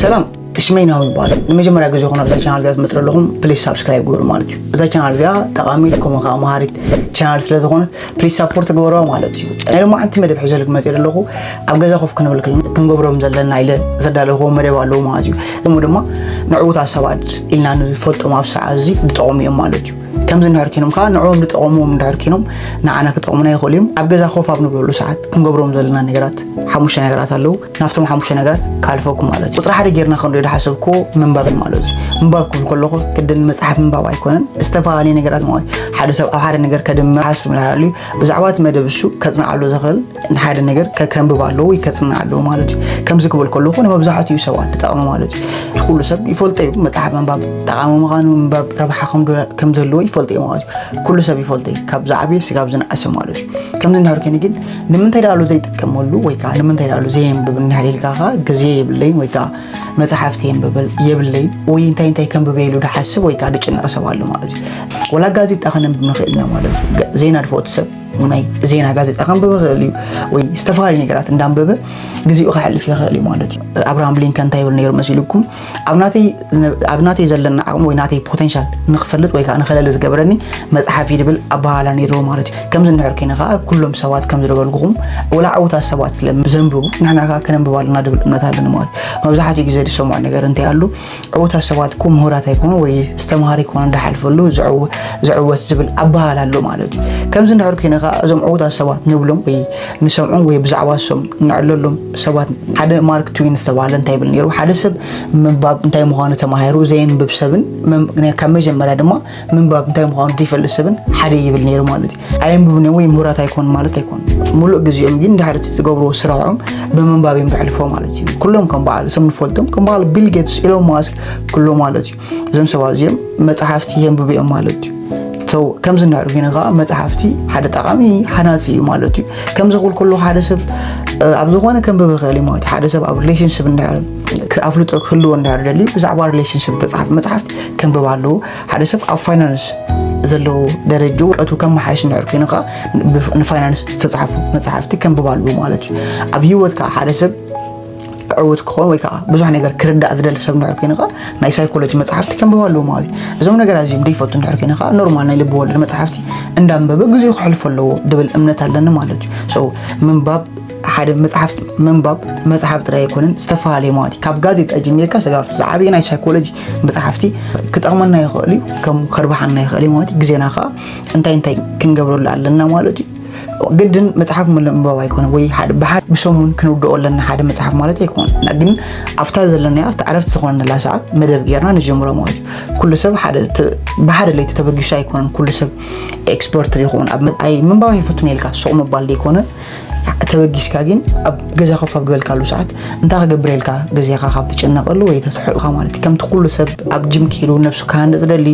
ሰላም፣ ሽመይ ናሆም ይበሃል። ንመጀመርያ ግዜ ኾነ ኣብዛ ቻናል እዚኣ ትመፅኡ ኣለኹም፣ ፕሊስ ሳብስክራይብ ግበሩ ማለት እዩ። እዛ ቻናል እዚኣ ጠቓሚት ከምኡ ከዓ መሃሪት ቻናል ስለ ዝኾነት ፕሊስ ሳፖርት ግበሩዋ ማለት እዩ። ናይ ሎማዓንቲ መደብ ሒዘልኩም መፂአ ኣለኹ። ኣብ ገዛ ኮፍ ክንብል ከለና ክንገብሮም ዘለና ኢለ ዘዳለኹዎ መደብ ኣለዉ ማለት እዩ። እሞ ድማ ንዕዉታት ሰባት ኢልና ንፈልጦም ኣብ ሰዓት እዚ ዝጠቐሙ እዮም ማለት እዩ። ከምዚ እንድሕር ኮይኖም ከዓ ንዕኦም ዝጠቐምዎም እንድሕር ኮይኖም ንዓና ክጠቕሙና ይኽእሉ እዮም። ኣብ ገዛ ኮፍ ኣብ ንብለሉ ሰዓት ክንገብሮም ዘለና ነገራት ሓሙሽተ ነገራት ኣለዉ። ናብቶም ሓሙሽተ ነገራት ካልፈኩም ማለት እዩ። ቁፅሪ ሓደ ጌርና ክንሪኦ ዝሓሰብኩዎ ምንባብን ማለት እዩ። ምንባብ ክብል ከለኹ ግድን መፅሓፍ ምንባብ ኣይኮነን፣ ዝተፈላለየ ነገራት ማለት እዩ። ሓደ ሰብ ኣብ ሓደ ነገር ከድምር ሓስብ እንዳሃለዩ ብዛዕባ እቲ መደብ እሱ ከፅንዓሉ ዝኽእል ንሓደ ነገር ከ- ከንብብ ኣለዎ ወይ ከፅንዕ ኣለዎ ማለት እዩ። ከምዚ ክብል ከለኹ ንመብዛሕትኡ ሰባት ዝጠቕሚ ማለት እዩ። ኩሉ ሰብ ይፈልጦ እዩ መፅሓፍ ምንባብ ጠቓሚ ምዃኑ፣ ምንባብ ረብሓ ከም ዶ- ከም ዘለዎ ይፈልጦ እዩ ማለት እዩ። ኩሉ ሰብ ይፈልጦ እዩ፣ ካብ ዝዓበየ ስጋብ ዝነኣሰ ማለት እዩ። ከምዚ እንድሕር ኮይኑ ግን ንምንታይ ዳሉ ዘይጥቀመሉ ወይ ከዓ ንምንታይ ዳሉ ዘየንብብ እንድሕር ኢልካ ከዓ ግዜ የብለይን ወይ ከዓ መፅሓፍቲ የንብበል የብለይን ወይ እንታይ እንታይ ከንብበ ኢሉ ድሓስብ ወይ ከዓ ድጭነቕ ሰብ ኣሎ ማለት እዩ። ወላ ጋዜጣ ከነንብብ ንኽእል ኢና ማለት እዩ። ገ- ዜና ድፈቱ ሰብ ናይ ዜና ጋዜጣ ከንብብ ይኽእል እዩ ወይ ዝተፈላለዩ ነገራት እንዳንበበ ግዜኡ ከሕልፍ ይኽእል እዩ ማለት እዩ። ኣብርሃም ሊንከን እንታይ ይብል ነይሩ መሲልኩም? ኣብ ናተይ ኣብ ናተይ ዘለና ዓቕሚ ወይ ናተይ ፖቴንሻል ንክፈልጥ ወይ ከዓ ንክለሊ ዝገብረኒ መፅሓፍ እዩ ድብል ኣበሃህላ ነይርዎ ማለት እዩ። ከምዚ እንድሕር ኮይነ ከዓ ኩሎም ሰባት ከም ዝደበልኩኹም ወላ ዕውታት ሰባት ስለ ዘንብቡ ንሕና ከዓ ከነንብብ ኣለና ድብል እምነት ኣለኒ ማለት እዩ። መብዛሕትኡ ግዜ ዝሰምዖ ነገር እንታይ ኣሉ ዕውታት ሰባት እኮ ምሁራት ኣይኮኑ ወይ ዝተምሃረ ኣይኮኑ እንዳሓልፈሉ ዝዕወ- ዝዕወት ዝብል ኣበሃህላ ኣሎ ማለት እዩ። ከምዚ እንድሕር ኮይነ ከዓ እዞም ዕውታት ሰባት ንብሎም ወይ ንሰምዖም ወይ ብዛዕባ እሶም ንዕለሎም ሰባት ሓደ ማርክ ትዊን ዝተባሃለ እንታይ ይብል ነይሩ? ሓደ ሰብ ምንባብ እንታይ ምዃኑ ተማሂሩ ዘየንብብ ሰብን መም- ካብ መጀመርያ ድማ ምንባብ እንታይ ምዃኑ ዘይፈልጥ ሰብን ሓደ ይብል ነይሩ ማለት እዩ። ኣየንብቡን እዮም ወይ ምሁራት ኣይኮኑን ማለት ኣይኮኑን። ሙሉእ ግዜኦም ግን ድሕሪ እቲ ዝገብርዎ ስራሖም ብምንባብ እዮም ዘሕልፍዎ ማለት እዩ። ኩሎም ከም በዓል እሶም ንፈልጦም ከም በዓል ቢል ጌትስ፣ ኢሎን ማስክ ኩሎም ማለት እዩ። እዞም ሰባት እዚኦም መፅሓፍቲ የንብቡ እዮም ማለት እዩ። So ከምዚ እንድሕር ኮይነ ከዓ መፅሓፍቲ ሓደ ጠቓሚ ሃናፂ እዩ ማለት እዩ። ከምዚ ክብል ከለኹ ሓደ ሰብ እ፣ ኣብ ዝኾነ ከንብብ ይኽእል እዩ ማለት እዩ። ሓደ ሰብ ኣብ ሪሌሽንሽፕ እንድሕር ክ- ኣፍልጦ ክህልዎ እንድሕር ደልዩ ብዛዕባ ሪሌሽንሽፕ ዝተፅሓፈ መፅሓፍቲ ከንብብ ኣለዎ። ሓደ ሰብ ኣብ ፋይናንስ ዘለዎ ደረጃ እውቀቱ ከመሓይሽ እንድሕር ኮይኑ ከዓ ብ- ንፋይናንስ ዝተፅሓፉ መፅሓፍቲ ከንብብ ኣለዎ ማለት እዩ። ኣብ ህይወት ከዓ ሓደ ሰብ ዕውት ክኾን ወይ ከዓ ብዙሕ ነገር ክርዳእ ዝደሊ ሰብ እንድሕር ኮይኑ ከዓ ናይ ሳይኮሎጂ መፅሓፍቲ ከንብብ ኣለዎ ማለት እዩ። እዞም ነገራት እዚኦም ዘይፈቱ እንድሕር ኮይኑ ከዓ ኖርማል ናይ ልቢ ወለድ መፅሓፍቲ እንዳንበበ ግዜኡ ክሕልፎ ኣለዎ ድብል እምነት ኣለኒ ማለት እዩ። So ምንባብ ሓደ መፅሓፍ ምንባብ መፅሓፍ ጥራይ ኣይኮነን፣ ዝተፈላለየ ማለት እዩ። ካብ ጋዜጣ ጀሚርካ ስጋብ ዝዓበየ ናይ ሳይኮሎጂ መፅሓፍቲ ክጠቕመና ይኽእል እዩ፣ ከም ከርብሓና ይኽእል እዩ ማለት እዩ። ግዜና ከዓ እንታይ እንታይ ክንገብረሉ ኣለና ማለት እዩ። ግድን መፅሓፍ ምንባብ ኣይኮነ ወይ ሓደ ብሓደ ብሰሙን ክንውድኦ ኣለና ሓደ መፅሓፍ ማለት ኣይኮነ። ግን ኣብታ ዘለናያ ኣብቲ ዕረፍቲ ዝኾነላ ሰዓት መደብ ጌርና ንጀምሮ ማለት እዩ። ኩሉ ሰብ ሓደ ተ- ብሓደ ለይቲ ተበጊሱ ኣይኮነን ኩሉ ሰብ ኤክስፐርት ይኸውን ኣብ መ- ኣይ ምንባብ ኣይፈቱን ኢልካ ሱቕ ምባል ዘይኮነ ተበጊስካ ግን ኣብ ገዛ ኮፍ ኣብ ዝበልካሉ ሰዓት እንታይ ክገብር ኢልካ ግዜኻ ካብ ትጭነቐሉ ወይ ተትሕልካ ማለት እዩ። ከምቲ ኩሉ ሰብ ኣብ ጅም ከይዱ ነብሱ ክሃንፅ ደሊ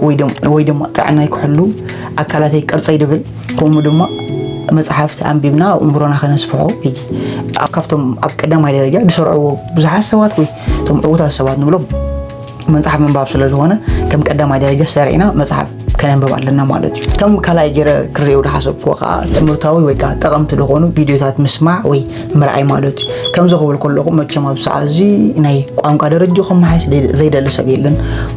ወይ ደም- ወይ ድማ ጥዕናይ ክሕሉ ኣካላተይ ቅርፀይ ድብል ከምኡ ድማ መፅሓፍቲ ኣንቢብና ኣእምሮና ከነስፍሖ እዩ። ኣብ ካብቶም ኣብ ቀዳማይ ደረጃ ዝሰርዕዎ ብዙሓት ሰባት ወይ እቶም ዕዉታት ሰባት ንብሎም መፅሓፍ ምንባብ ስለ ዝኾነ ከም ቀዳማይ ደረጃ ሰሪዕና መፅሓፍ ከነንብብ ኣለና ማለት እዩ። ከም ካልኣይ ገይረ ክርእዮ ዝሓሰብኩዎ ከዓ ትምህርታዊ ወይ ከዓ ጠቐምቲ ዝኾኑ ቪድዮታት ምስማዕ ወይ ምርኣይ ማለት እዩ። ከምዚ ክብል ከለኹ መቸም ኣብ ሰዓት እዚ ናይ ቋንቋ ደረጃ ከመሓይሽ ዘይ- ዘይደሊ ሰብ የለን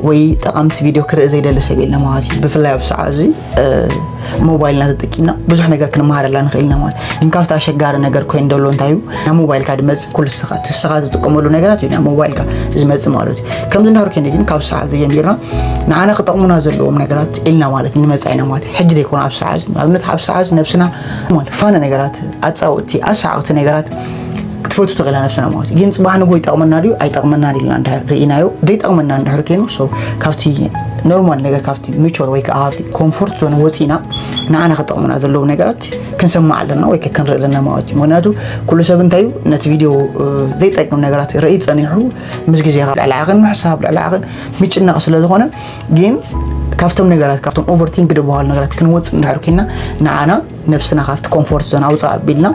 ወይ ጠቐምቲ ቪድዮ ክርኢ ዘይደሊ ሰብ የለን ማለት እዩ። ብፍላይ ኣብ ሰዓት እዚ እ፣ ሞባይልና ተጠቂምና ብዙሕ ነገር ክንመሃረላ ንኽእል ኢና ማለት እዩ። ግን ካብቲ ኣሸጋሪ ነገር ኮይኑ ዘሎ እንታይ እዩ? ናብ ሞባይልካ ድመፅእ ኩሉ ንስኻ ንስኻ ትጥቀመሉ ነገራት እዩ ናብ ሞባይልካ ዝመፅእ ማለት እዩ። ከምዚ እንድሕር ኮይኑ ግን ካብ ሰዓት ጀሚርና ንዓና ክጠቕሙና ዘለዎም ነገራት ኢልና ማለት ንመፅእ ኢና ማለት እዩ። ሕጂ ዘይኮነ ኣብ ሰዓት ንኣብነት ኣብ ሰዓት ነብስና ማለት ፋነ ነገራት ኣፃወቲ ኣሳዓቕቲ ነገራት ክትፈቱ ትኽእላ ነብስና ማለት እዩ። ግን ፅባሕ ንጎ ይጠቕመና ድዩ ኣይጠቕመና ኢልና እንድሕር ርኢናዮ ዘይጠቕመና እንድሕር ኮይኑ so ካብቲ ኖርማል ነገር ካብቲ ምቾት ወይ ከዓ ካብቲ ኮምፎርት ዞን ወፂና ንዓና ክጠቕሙና ዘለዉ ነገራት ክንሰማዕ ኣለና ወይ ክንርኢ ኣለና ማለት እዩ። ምክንያቱ ኩሉ ሰብ እንታይ እዩ ነቲ ቪድዮ ዘይጠቅም ነገራት ርኢ ፀኒሑ ምስ ግዜ ልዕሊ ዓቕን ምሕሳብ ልዕሊ ዓቕን ምጭናቕ ስለ ዝኾነ ግን ካብቶም ነገራት ካብቶም ኦቨርቲንክ ዝበሃሉ ነገራት ክንወፅእ እንድሕር ኮይና ንዓና ነብስና ካብቲ ኮምፎርት ዞን ኣውፅእ ኣቢልና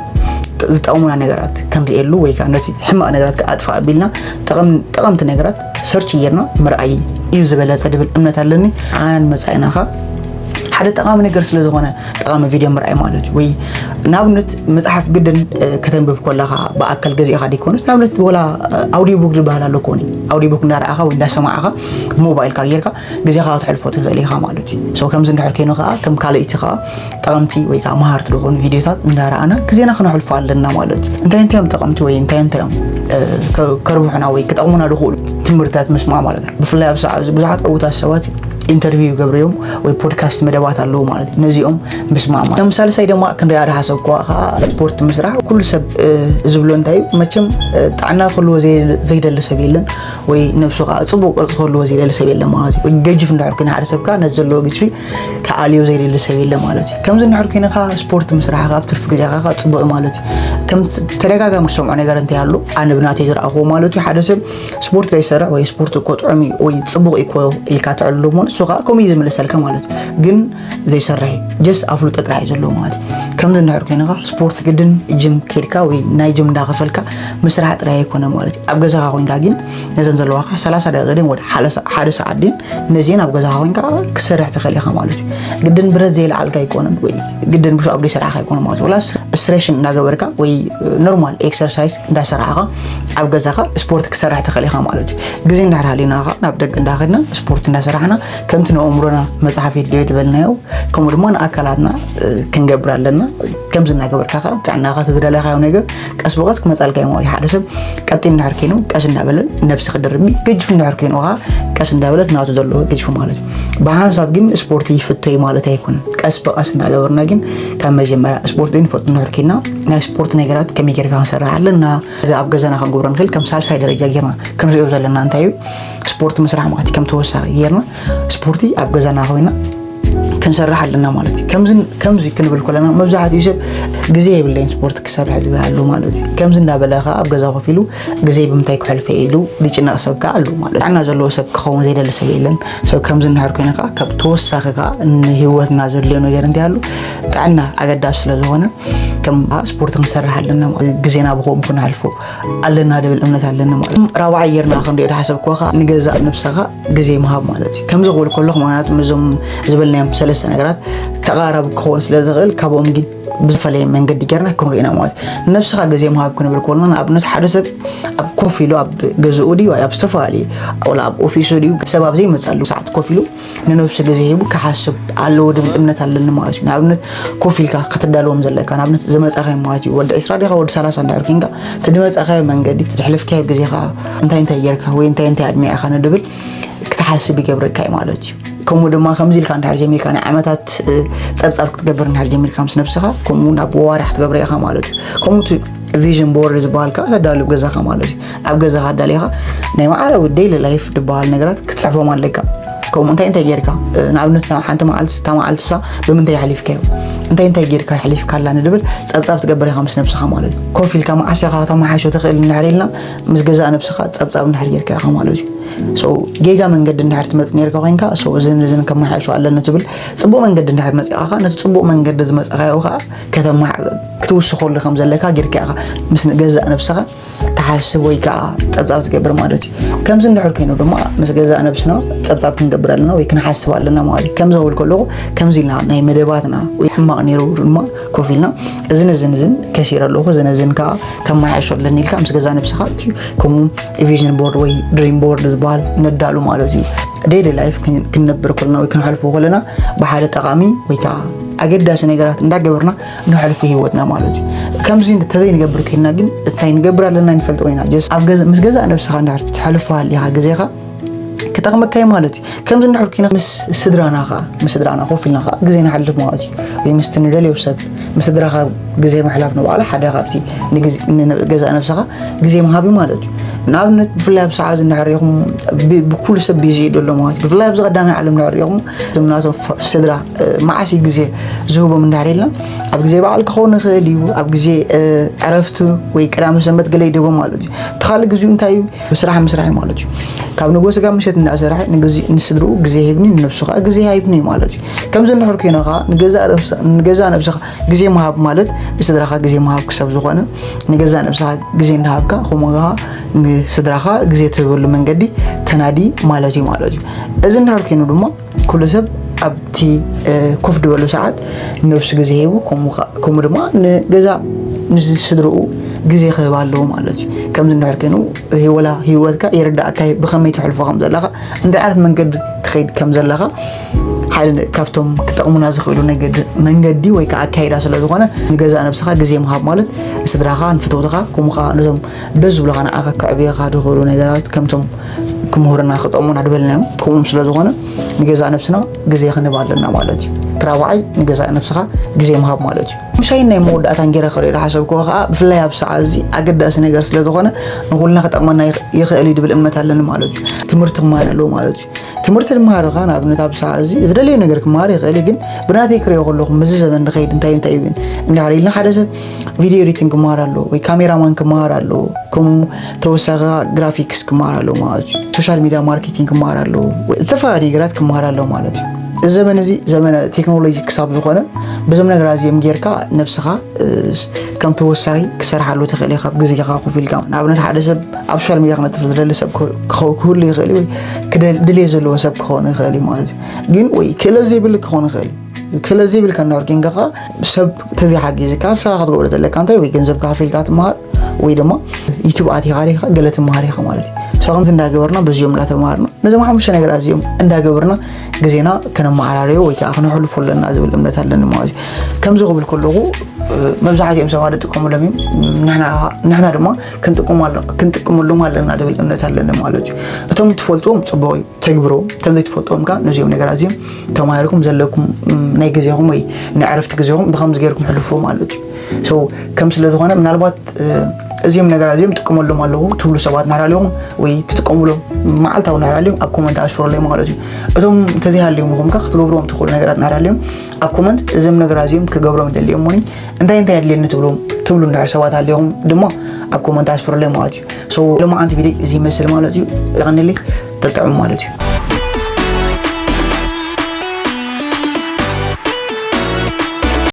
ዝጠቕሙና ነገራት ክንርእየሉ ወይ ከዓ ነቲ ሕማቕ ነገራት ክኣጥፋ ኣቢልና ጠቐምቲ ነገራት ሰርች ጌርና ምርኣይ እዩ ዝበለፀ ድብል እምነት ኣለኒ። ዓናን መፃኢናኻ ሓደ ጠቓሚ ነገር ስለ ዝኾነ ጠቓሚ ቪድዮ ምርኣይ ማለት እዩ። ወይ ንኣብነት መጽሓፍ ግድን ከተንብብ ከለኻ ብኣካል ገዚእኻ ደይኮነስ፣ ንኣብነት ወላ ኣውዲዮ ቡክ ዝበሃል ኣሎ ኮኒ። ኣውዲዮ ቡክ እንዳረኣኻ ወይ እንዳሰማዕኻ ሞባይልካ ጌርካ ግዜኻ ከተሕልፎ ትኽእል ኢኻ ማለት እዩ። ሶ ከምዚ እንድሕር ኮይኑ ከዓ ከም ካልእቲ ከዓ ጠቐምቲ ወይ ከዓ መሃርቲ ዝኾኑ ቪድዮታት እንዳረኣና ግዜና ክነሕልፎ ኣለና ማለት እዩ። እንታይ እንታይ እዮም ጠቐምቲ ወይ እንታይ እንታይ እዮም ከርብሑና ወይ ክጠቕሙና ዝኽእሉ ትምህርትታት ምስማዕ ማለት እዩ። ብፍላይ ኣብ ሰዓት ብዙሓት ዕዉታት ሰባት ኢንተርቪው ይገብሩ እዮም ወይ ፖድካስት መደባት ኣለዉ ማለት እዩ። ነዚኦም ምስማዕ ማለት ከም ሳልሳይ ድማ ክንሪኣ ዝሓሰብኩዋ ከዓ ስፖርት ምስራሕ ኩሉ ሰብ ዝብሎ እንታይ እዩ መቸም ጥዕና ክህልዎ ዘይደሊ ሰብ የለን ወይ ነብሱ ከዓ ፅቡቅ ቅርፂ ክህልዎ ዘይደሊ ሰብ የለን ማለት እዩ። ገጅፍ እንድሕር ኮይኑ ሓደ ሰብ ከዓ ነዚ ዘለዎ ግጅፊ ክኣልዮ ዘይደሊ ሰብ የለን ማለት እዩ። ከምዚ እንድሕር ኮይንካ ስፖርት ምስራሕ ካብ ትርፊ ግዜካ ከዓ ፅቡቅ ማለት እዩ። ከም ተደጋጋሚ ክሰምዖ ነገር እንታይ ኣሎ ኣነ ብናተይ ዝረኣኹዎ ማለት እዩ ሓደ ሰብ ስፖርት ዘይሰርሕ ወይ ስፖርት እኮ ጥዑም እዩ ወይ ፅቡቅ እዩ እኮ ኢልካ ተዕልሎ እሞ ንሱ ከዓ ከምኡ እዩ ዝምልሰልካ ማለት እዩ። ግን ዘይሰርሕ እዩ ጀስት ኣፍልጦ ጥራሕ እዩ ዘለዎ ማለት እዩ። ከምዚ እንድሕር ኮይንካ ስፖርት ግድን ጅም ከድካ ወይ ናይ ጅም እንዳኸፈልካ ምስራሕ ጥራይ ኣይኮነ ማለት እዩ። ኣብ ገዛኻ ኮይንካ ግን ነዘን ዘለዋካ ሰላሳ ደቂቕ ድን ወደ ሓደ ሰዓት ድን ነዚን ኣብ ገዛኻ ኮይንካ ክሰርሕ ትኽእል ኢኻ ማለት እዩ። ግድን ብረት ዘይለዓልካ ኣይኮነን ወይ ግድን ብሽኣብ ዘይሰራሕካ ኣይኮነ ማለት እዩ። ወላ ስትሬሽን እንዳገበርካ ወይ ኖርማል ኤክሰርሳይዝ እንዳሰራሕካ ኣብ ገዛኻ ስፖርት ክሰርሕ ትኽእል ኢኻ ማለት እዩ። ግዜ እንዳሕር ሃሊና ከዓ ናብ ደገ እንዳኸድና ስፖርት እንዳሰራሕና ከምቲ ንኣእምሮና መፅሓፍ የድልዮ ዝበልናዮ ከምኡ ድማ ንኣካላትና ክንገብር ኣለና። ከምዚ እናገበርካ ከዓ ጥዕናኻ ዝደለኻዮ ነገር ቀስ ብቐስ ክመፃልካ እዩ ማለት ሓደ ሰብ ቀጢን እንድሕር ኮይኑ ቀስ እናበለ ነብሲ ክድርብ ገጅፍ እንድሕር ኮይኑ ከዓ ቀስ እንዳበለት ናቱ ዘለዎ ገጅፉ ማለት እዩ። ብሓንሳብ ግን ስፖርት ይፍቶ እዩ ማለት ኣይኮነን። ቀስ ብቐስ እናገበርና ግን ካብ መጀመርያ ስፖርት ዘይንፈልጡ እንድሕር ኮይና ናይ ስፖርት ነገራት ከመይ ጌርካ ክንሰርሕ ኣለና ኣብ ገዛና ክንገብሮ ንኽእል ከም ሳልሳይ ደረጃ ጌርና ክንሪኦ ዘለና እንታይ እዩ ስፖርት ምስራሕ ማለት እዩ። ከም ተወሳኺ ጌርና ስፖርቲ ኣብ ገዛና ኮይና ክንሰርሕ ኣለና ማለት እዩ። ከምዚ ክንብል ከለና መብዛሕትኡ ሰብ ግዜ የብለይን ስፖርት ክሰርሕ ዝብል ኣሎ ማለት እዩ። ከምዚ እንዳበለ ከዓ ኣብ ገዛ ኮፍ ኢሉ ግዜ ብምንታይ ክሕልፈ ኢሉ ዝጭነቕ ሰብ ከዓ ኣሎ ማለት እዩ። ጥዕና ዘለዎ ሰብ ክኸውን ዘይደሊ ሰብ የለን። ሰብ ከምዚ እንድሕር ኮይኑ ከዓ ካብ ተወሳኺ ከዓ ንህይወትና ዘድልዮ ነገር እንታይ ኣሎ ጥዕና ኣገዳሲ ስለ ዝኾነ ከም ስፖርት ክንሰርሕ ኣለና ግዜና ብኸምኡ ክነሕልፎ ኣለና ድብል እምነት ኣለኒ ማለት ራብዓይ ጌርና ክንሪኦ ዝሓሰብኩዎ ከዓ ንገዛእ ነብስኻ ግዜ ምሃብ ማለት እዩ። ከምዚ ክብል ከለኹ ምክንያቱ እዞም ዝበልናዮም ሰለስተ ነገራት ተቐራራቢ ክኸውን ስለ ዝኽእል ካብኦም ግን ብዝፈለየ መንገዲ ጌርና ክንሪኦ ኢና ማለት እዩ። ንነብስኻ ግዜ ምሃብ ክንብል ከለና ንኣብነት ሓደ ሰብ ኣብ ኮፍ ኢሉ ኣብ ገዝኡ ድዩ ኣብ ዝተፈላለዩ ወላ ኣብ ኦፊሱ ድዩ ሰብ ኣብ ዘይመፅኣሉ ሰዓት ኮፍ ኢሉ ንነብሱ ግዜ ሂቡ ክሓስብ ኣለዎ ድብል እምነት ኣለኒ ማለት እዩ። ንኣብነት ኮፍ ኢልካ ክትዳለዎም ዘለካ ንኣብነት ዝመፃኻዮ ማለት እዩ ወዲ ዕስራ ዲኻ ወዲ ሰላሳ እንድሕር ኮንካ እቲ ዝመፃኻዮ መንገዲ እቲ ዘሕለፍካዮ ግዜኻ እንታይ እንታይ ጌርካ ወይ እንታይ እንታይ ኣድሚዕኻ ንድብል ክትሓስብ ይገብረካ እዩ ማለት እዩ። ከምኡ ድማ ከምዚ ኢልካ እንድሕር ጀሚርካ ናይ ዓመታት ፀብፃብ ክትገብር እንድሕር ጀሚርካ ምስ ነብስኻ ከምኡ ናብ ዋርሕ ክትገብረ ኢኻ ማለት እዩ። ከምኡ ቪዥን ቦርድ ዝበሃል ከዓ ተዳሉ ገዛኻ ማለት እዩ። ኣብ ገዛኻ ኣዳሊኻ ናይ መዓልታዊ ዴይሊ ላይፍ ዝበሃል ነገራት ክትፅሕፎም ኣለካ። ከምኡ እንታይ እንታይ ጌርካ ንኣብነት ሓንቲ መዓልቲ እታ መዓልትሳ ብምንታይ ሓሊፍካዮ እንታይ እንታይ ጌርካ ሓሊፍካላ ንድብል ፀብፃብ ትገብር ኢኻ ምስ ነብስኻ ማለት እዩ። ኮፍ ኢልካ መዓስ ኢኻ ከተመሓይሾ ትኽእል እንድሕር ኢልና ምስ ገዛእ ነብስኻ ፀብፃብ እንድሕር ጌርካ ኢኻ ማለት እዩ። ጌጋ መንገዲ እንድሕር ትመፅእ ኔርካ ኮይንካ እዝን እዝን ከመሓይሾ ኣለኒ ትብል ፅቡቅ መንገዲ እንድሕር መፂእካ ከዓ ነቲ ፅቡቅ መንገዲ ዝመፀኻዮ ከዓ ከተማ ክትውስኸሉ ከም ዘለካ ጌርካ ኢኻ ምስ ገዛእ ነብስኻ ትሓስብ ወይ ከዓ ፀብፃብ ትገብር ማለት እዩ። ከምዚ እንድሕር ኮይኑ ድማ ምስ ገዛእ ነብስና ፀብፃብ ክንገብር ኣለና ወይ ክንሓስብ ኣለና ማለት እዩ። ከምዚ ክብል ከለኹ ከምዚ ኢልና ናይ መደባትና ወይ ሕማቕ ነይሩ ድማ ኮፍ ኢልና እዝን እዝን እዝን ከሲረ ኣለኹ እዝን እዝን ከዓ ከመሓየሾ ኣለኒ ኢልካ ምስ ገዛእ ነብስኻ ከምኡ ቪዥን ቦርድ ወይ ድሪም ቦርድ ዝበሃል ነዳሉ ማለት እዩ። ዴይሊ ላይፍ ክንነብር ከለና ወይ ክንሓልፎ ከለና ብሓደ ጠቓሚ ወይ ከዓ ኣገዳሲ ነገራት እንዳገበርና ንሕልፊ ህይወትና ማለት እዩ። ከምዚ እንተዘይንገብር ኮይንና ግን እንታይ ንገብር ኣለና ንፈልጦ ኢና። ጀስት ኣብ ገዛ ምስ ገዛእ ነብስኻ እንዳር ትሕልፎ ሃሊኻ ግዜኻ ክጠቕመካ እዩ ማለት እዩ። ከምዚ እንድሕር ኮይና ምስ ስድራና ኸዓ ምስ ስድራና ኮፍ ኢልና ኸዓ ግዜ ንሓልፍ ማለት እዩ። ወይ ምስቲ ንደልዮ ሰብ ምስ ስድራኻ ግዜ ምሕላፍ ንባዕሉ ሓደ ካብቲ ንገዛእ ነብስኻ ግዜ ምሃብ እዩ ማለት እዩ። ንኣብነት ብፍላይ ኣብ ሰዓት እንድሕር ሪኢኹም ብኩሉ ሰብ ቢዚ እዩ ዘሎ ማለት እዩ። ብፍላይ ኣብዚ ቀዳማይ ዓለም እንድሕር ሪኢኹም ናቶም ስድራ መዓስ እዩ ግዜ ዝህቦም እንድሕር ኢልና ኣብ ግዜ በዓል ክኸውን ይኽእል እዩ። ኣብ ግዜ ዕረፍቱ ወይ ቀዳመ ሰንበት ገለ ይደቦም ማለት እዩ። እቲ ካልእ ግዜኡ እንታይ እዩ? ብስራሕ ምስራሕ እዩ ማለት እዩ። ካብ ንጎ ስጋ ምሸት እንዳሰርሐ ንስድርኡ ግዜ ሂብኒ ንነብሱ ከዓ ግዜ ሃይብኒ እዩ ማለት እዩ። ከምዚ እንድሕር ኮይኖ ከዓ ንገዛእ ነብስኻ ግዜ ምሃብ ማለት ንስድራኻ ግዜ ምሃብ ክሰብ ዝኾነ ንገዛእ ነብስኻ ግዜ እንዳሃብካ ከምኡ ከዓ ንስድራኻ ግዜ ትህበሉ መንገዲ ተናዲ ማለት እዩ ማለት እዩ። እዚ እንድሕር ኮይኑ ድማ ኩሉ ሰብ ኣብቲ ኮፍ ዝበሉ ሰዓት ነብሱ ግዜ ሂቡ፣ ከምኡ ድማ ንገዛ ንስድርኡ ግዜ ክህብ ኣለዎ ማለት እዩ። ከምዚ እንድሕር ኮይኑ ወላ ህይወትካ ይርዳእካ፣ ብኸመይ ትሕልፎ ከም ዘለኻ፣ እንታይ ዓይነት መንገዲ ትኸይድ ከም ዘለኻ ሓደ ካብቶም ክጠቕሙና ዝኽእሉ መንገዲ ወይ ከዓ ኣካይዳ ስለ ዝኾነ፣ ንገዛእ ነብስኻ ግዜ ምሃብ ማለት ንስድራኻ፣ ንፍትውትኻ፣ ከምኡ ከዓ ነቶም ደስ ዝብሉኻ ንዓኻ ከዕብየኻ ዝኽእሉ ነገራት ከምቶም ክምህሩና ክጠቕሙና ድበልናዮም ከምኡም ስለ ዝኾነ፣ ንገዛእ ነብስና ግዜ ክንህብ ኣለና ማለት እዩ። እቲ ራብዓይ ንገዛእ ነብስኻ ግዜ ምሃብ ማለት እዩ። ምሻይ ናይ መወዳእታን ገይረ ክሪኦ ዝሓሰብክዎ ከዓ ብፍላይ ኣብ ሰዓት እዚ ኣገዳሲ ነገር ስለ ዝኾነ ንኹልና ክጠቕመና ይኽእል እዩ ድብል እምነት ኣለኒ ማለት እዩ። ትምህርቲ ክመሃር ኣለዎ ማለት እዩ። ትምህርቲ ዝመሃርኻ ንኣብነት ኣብ ሰዓት እዚ ዝደለዮ ነገር ክመሃር ይኽእል እዩ፣ ግን ብናተይ ክሪኦ ከለኹ ምስዚ ዘመን ንኸይድ እንታይ እንታይ እዩ ግን እንዳበለ ኢልና ሓደ ሰብ ቪድዮ ኤዲቲንግ ክመሃር ኣለዎ ወይ ካሜራማን ክመሃር ኣለዎ፣ ከምኡ ተወሳኺ ግራፊክስ ክመሃር ኣለዎ ማለት እዩ። ሶሻል ሚድያ ማርኬቲንግ ክመሃር ኣለዎ፣ ዝተፈላለዩ ነገራት ክመሃር ኣለዎ ማለት እዩ። እዚ ዘመን እዚ ዘመነ ቴክኖሎጂ ክሳብ ዝኾነ በዞም ነገራት እዚኦም ጌርካ ነብስኻ ከም ተወሳኺ ክሰርሓሉ ትኽእል ኢኻ። ካብ ግዜኻ ኮፍ ኢልካ ንኣብነት ሓደ ሰብ ኣብ ሶሻል ሚድያ ክነጥፍ ዝደሊ ሰብ ክህሉ ይኽእል ወይ ድልየት ዘለዎ ሰብ ክኸውን ይኽእል እዩ ማለት እዩ። ግን ወይ ክእለት ዘይብሉ ክኸውን ይኽእል እዩ። ክእለት ዘይብልካ እንዳወር ጌንጋኻ ሰብ ተዘይሓጊዝካ ንስኻ ክትገብሮ ዘለካ እንታይ ወይ ገንዘብ ከፊልካ ትመሃር ወይ ድማ ዩቱብ ኣቲኻ ዲኻ ገለ ትመሃር ኢኻ ማለት እዩ። ሰው ከምዚ እንዳገበርና በዚኦም እንዳተማሃርና ነዞም ሓሙሽተ ነገራት እዚኦም እንዳገበርና ግዜና ከነመዓራረዮ ወይ ከዓ ክነሕልፎ ኣለና ዝብል እምነት ኣለኒ ማለት እዩ። ከምዚ ክብል ከለኹ መብዛሕትኦም ሰባት ዝጥቀሙሎም እዮም። ንሕና ድማ ክንጥቀመሎም ኣለና ዝብል እምነት ኣለኒ ማለት እዩ። እቶም ትፈልጥዎም ፅቡቕ እዩ፣ ተግብሮ። እቶም ዘይትፈልጥዎም ከዓ ነዚኦም ነገራት እዚኦም ተማሂርኩም ዘለኩም ናይ ግዜኹም ወይ ናይ ዕረፍቲ ግዜኹም ብከምዚ ገይርኩም ሕልፍዎ ማለት እዩ። ከም ስለ ዝኾነ ምናልባት እዚኦም ነገራት እዚኦም ጥቀመሎም ኣለኹ ትብሉ ሰባት ናራሊኹም ወይ ትጥቀሙሎም መዓልታዊ ናራሊኹም ኣብ ኮመንት ኣስፍሩለይ ማለት እዩ። እቶም እንተዘይሃልዮም ኹምካ ክትገብርዎም ትኽእሉ ነገራት ናራሊዮም ኣብ ኮመንት እዞም ነገራት እዚኦም ክገብሮም ይደልዮም ሞኒ እንታይ እንታይ ኣድልየኒ ትብሎም ትብሉ እንዳር ሰባት ኣሊኹም ድማ ኣብ ኮመንት ኣስፍሩለይ ማለት እዩ። ሶ ሎማዓንቲ ቪዲዮ እዚ ይመስል ማለት እዩ። ይቐንልይ። ተጥዕሙ ማለት እዩ።